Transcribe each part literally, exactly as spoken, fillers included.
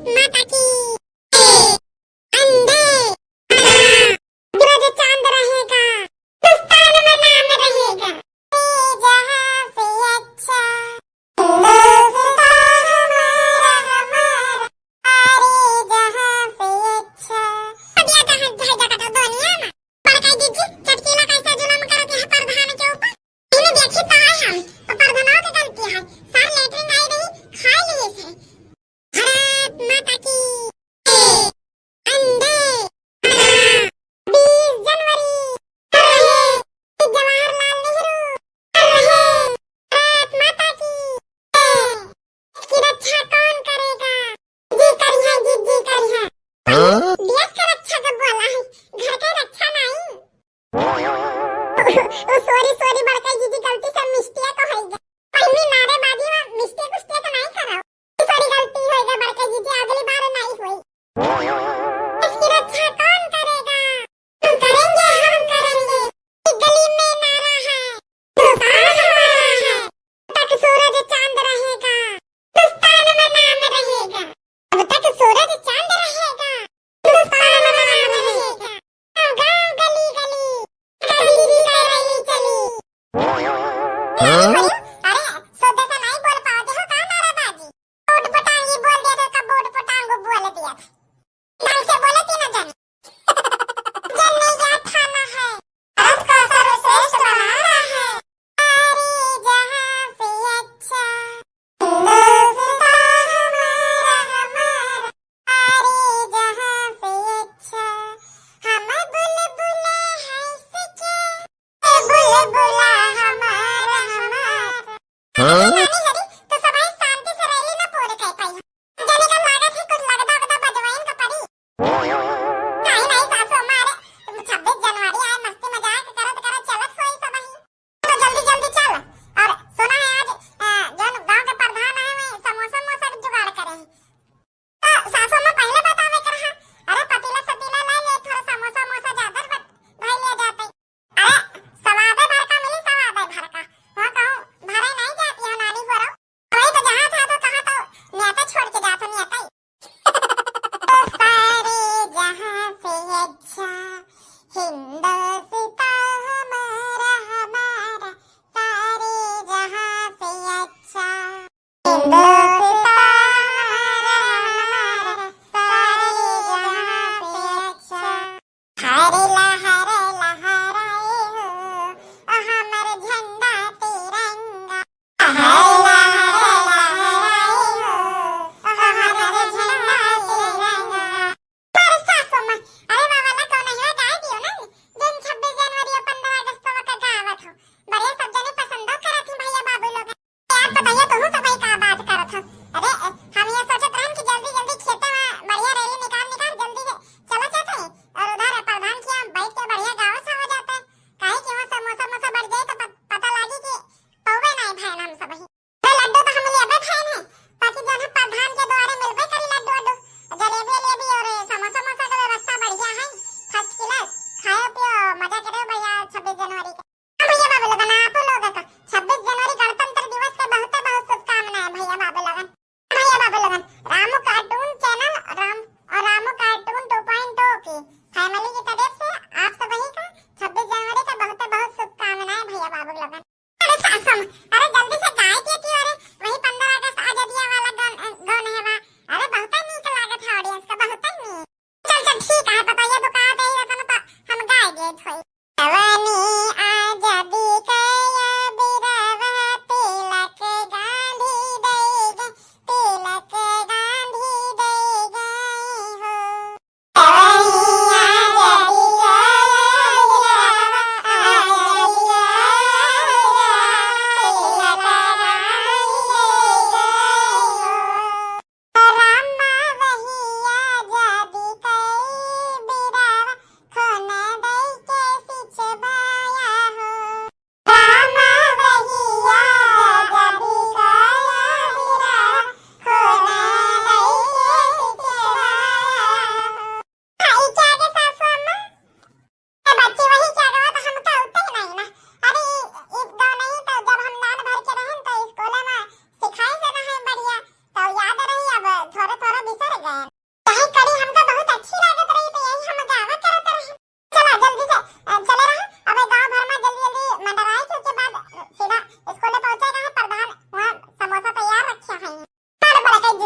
माता की। अंधे। सूरज चांद रहेगा, हिंदुस्तान में नाम रहेगा। ये जहां से अच्छा हिंदुस्तान हमारा, हमारा, सारे जहां से अच्छा। बढ़िया जहां है जगत दुनिया में। बड़का दीदी, चटकीला कैसा जुलम करत है प्रधान के ऊपर। इन्हें देखी तो आए हम, और प्रधानों की गलती है। सर लेटरिन आई रही, खा लिए से। भारत माता की। अंधे। बीस जनवरी। जवाहरलाल नेहरू। भारत माता की। देश की रक्षा कौन करेगा? जी करिहा, जी, जी करिहा। हाँ? देश के रक्षा के बोला है, घर के रक्षा नहीं। ओ, sorry, sorry, बड़का जीजी, गलती से mistake हो गया। पहली नारेबाजी में mistake उस्टेक नहीं करो। Sorry, गलती हो गया बड़का जीजी, अगली बार नहीं होई। इसकी रक्षा कौन करेगा? हम करेंगे, हम करेंगे। गली में नारा है, हिंदुस्तान हमारा है। तक सूरज चांद रहेगा, हिंदुस्तान में नाम रहेगा। जब तक सूरज चांद रहेगा, हिंदुस्तान में नाम रहेगा। गाँव गाँव गली गली गांधी जी की रैली चली। हाँ? अरे, सोदा सा नहीं बोल पाते हो का नाराबाजी? बोर्ड पटांगी बोल दिया था, बोर्ड पटांगो बोल दिया था।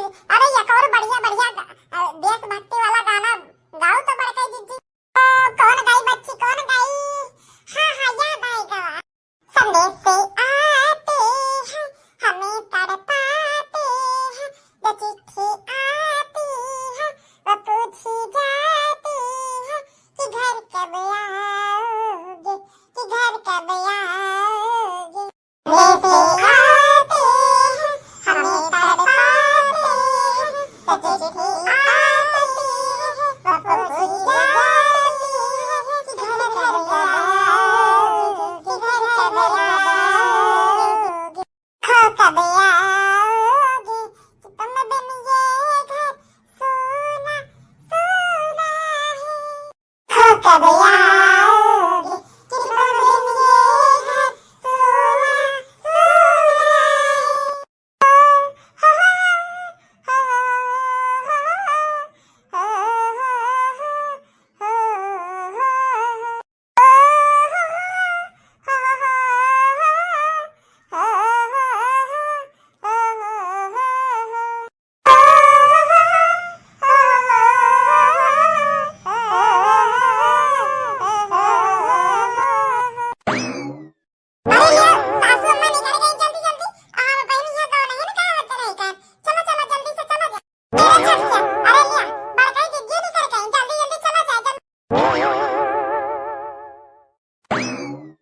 अरे, एक और बढ़िया, बढ़िया गा-, अ, देशभक्ति वाला गाना गाओ तो बड़का जीजी। ओ, कौन गाई बच्ची, कौन गाई? हाँ, हाँ, याद आएगा। संदेश से आते हैं, हमें तड़पाते हैं, जो चिट्ठी आती है, वो पूछी जाती है कि घर कब आओगे, कि घर कब आओगे। संदेश से आते हैं, हमें तड़पाते हैं, तो चिट्ठी आती है, वो पूछी जाती है कि घर कब आओगे, कि घर कब आओगे। खो कब आओगे, कि तुम बिन ये घर सूना, सूना है। खो कब आओगे, कि तुम बिन ये घर सूना, सूना है। अरे लिया, सासू अम्मा निकल गई, जल्दी, जल्दी। अब बहिन यहाँ कौन है ना, कहाँ होते रहे का? चलो, चलो, जल्दी से चलो जा। अरे चल लिया, अरे लिया, बड़काई जिज्जी निकल गई, जल्दी, जल्दी चलो जा, जल्दी।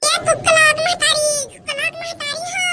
ये थुकलाक महतारी, थुकलाक महतारी हो।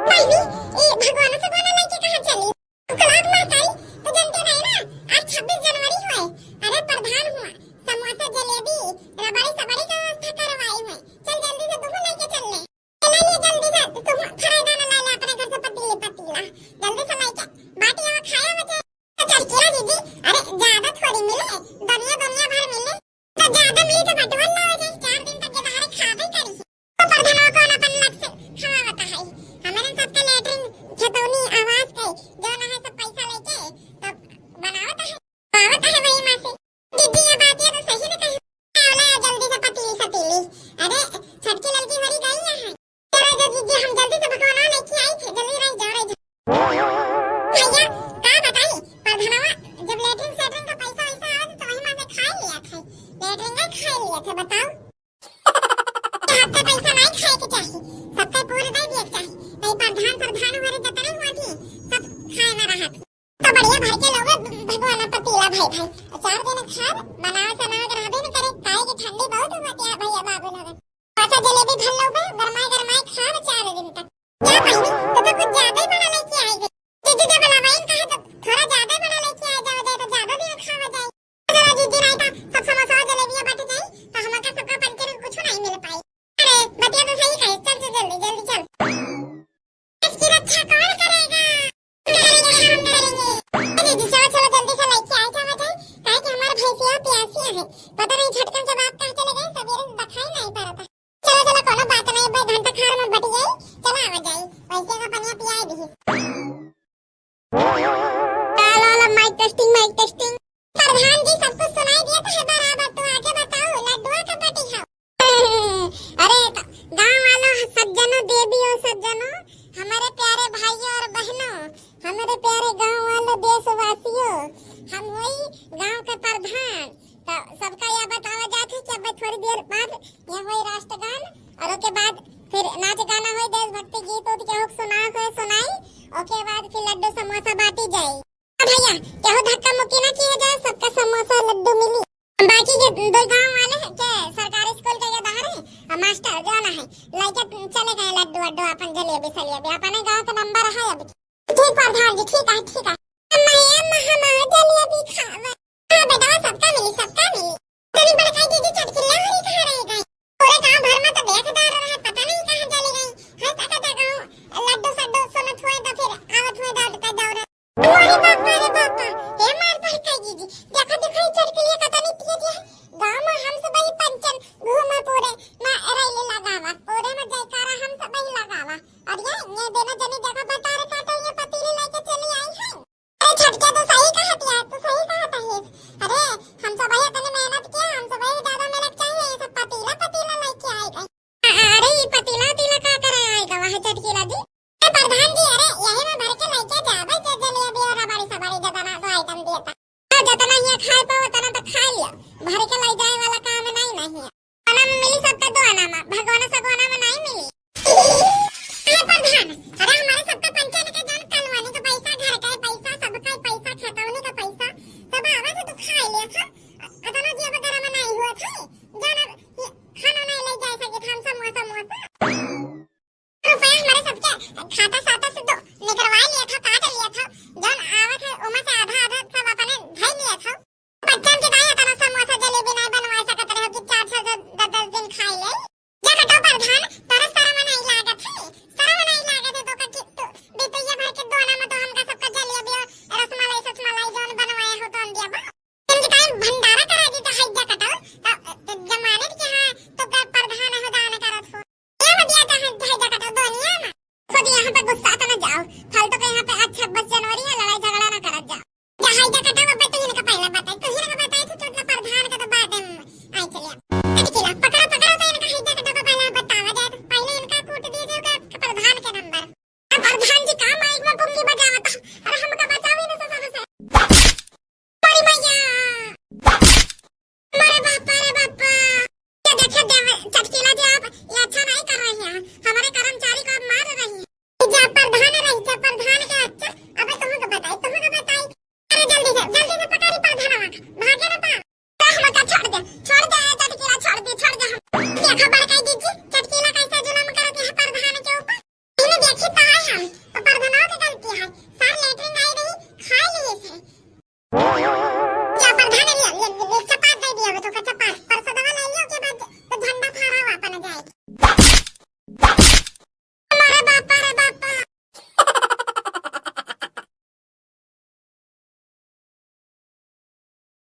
बहिनी, ए भगवान से गाना लेके कहाँ चली? थुकलाक महतारी, तो जनते नहीं ना, आज छब्बीस जनवरी हुए। अरे प्रधान हुआ, समोसा, जलेबी, रबड़ी सबड़ी का व्यवस्था करवाई हुए। चल जल्दी से तुम लेके चल ले। चला ये जल्दी से, तुम खरीदा ना ला ले अपने घर से पतीली पतीला। जल्दी से लेके बाटी यहाँ खाया बचे। तो चल के जीजी, अरे ज्यादा थोड़ी मिले, दुनिया दुनिया भर मिले। तो ज्यादा मिली तो बटवन ना हो जाए, चार दिन तक ये बाहर खाबे करी। तो प्रधानवा कौन अपन लग से खवावता है? हमारे सबके लेटरिन, खेतौनी, आवास के जो ना है सब पैसा लेके तब बनावता है, पावता है वही माँ से। दीदी ये बात ये तो सही न कही। आवला जल्दी से पतीली सतीली। अरे छटकी लड़की हरी गई यहाँ। चलो जो जीजी हम जल्दी से भगवान लेके आई थे, जल्दी रह जाओ, रह जाओ। भैया का बताई, प्रधानवा जब लेटरिन सेटरिन का पैसा वैसा आवे तो वही माँ से खा लिया था, लेटरिन का खा लिया था, बताओ। हफ्ते पैसा नहीं खाए के चाही, सबके पूरे दे दिए के चाही। नहीं प्रधान प्रधान हमारे जतने हुआ थी, सब खाए ना रहा थी। तो बढ़िया भर के लोगे भगवान पतीला भाई भाई। चार दिन खाब, बनावे सनावे के रहबे न करे, काहे कि ठंडी बहुत हुआ क्या भैया बाबू लोगन। अच्छा जलेबी भर लोगे, गरमाए गरमाए खाब चार दिन तक। क्या बहिनी, तो, तो कुछ ज्यादा ही बड़ा लेके आई गई। जीजी जब बनावाइन कहे तो थोड़ा ज्यादा बड़ा लेके आ जाओ जाए तो ज्यादा दिन खावा जाए। चलो जीजी, नहीं तो सब समोसा और जलेबियां बट जाई तो हमका सबका पंचर कुछ नहीं मिल पाई। अरे बतिया तो सही कहे, चल चल जल्दी जल्दी चल। इसकी रक्षा कौन करेगा? हम करेंगे, हम करेंगे। अरे जीजी चलो चलो जल्दी से लेके आए जावा जाए, काहे कि हमार भैंसिया प्यासी है, पता नहीं झटकन से बाप कहाँ चले गए, सवेरे से दिखाई नहीं पड़ता। चलो चलो कोनो बात नहीं, भाई घंटा खार में बट गई, चला आवा जाई, वैसे का पनिया पियाई दी। ला, ला, ला, mic testing, mic testing। प्रधान जी, सब कुछ सुनाई दिया तो है बराबर, तू आगे बताओ, लड्डुआ का पार्टी खाओ। अरे, गांव वालों, सज्जनों, देवियों, सज्जनों, हमारे प्यारे भाइयों और बहनों, हमारे प्यारे गांव वालों, देशवासियों, हम वही गांव के प्रधान, तो सबका यह बतावा जात है कि अब थोड़ी देर बाद यह होई राष्ट्रगान और ओके बाद फिर नाच गाना होई, देशभक्ति गीत उत के होक सुना होए सुनाई, ओके बाद फिर लड्डू समोसा बांटी जाई। अब भैया केहू धक्का मुक्की ना किया जाए, सबका समोसा लड्डू मिली। बाकी के दो गांव वाले हैं के सरकारी स्कूल के ये बाहर है और मास्टर जो ना है लेके चले गए लड्डू वड्डू अपन जलेबी सलेबी, अपने गांव का नंबर है अभी। ठीक प्रधान जी, ठीक है, ठीक है।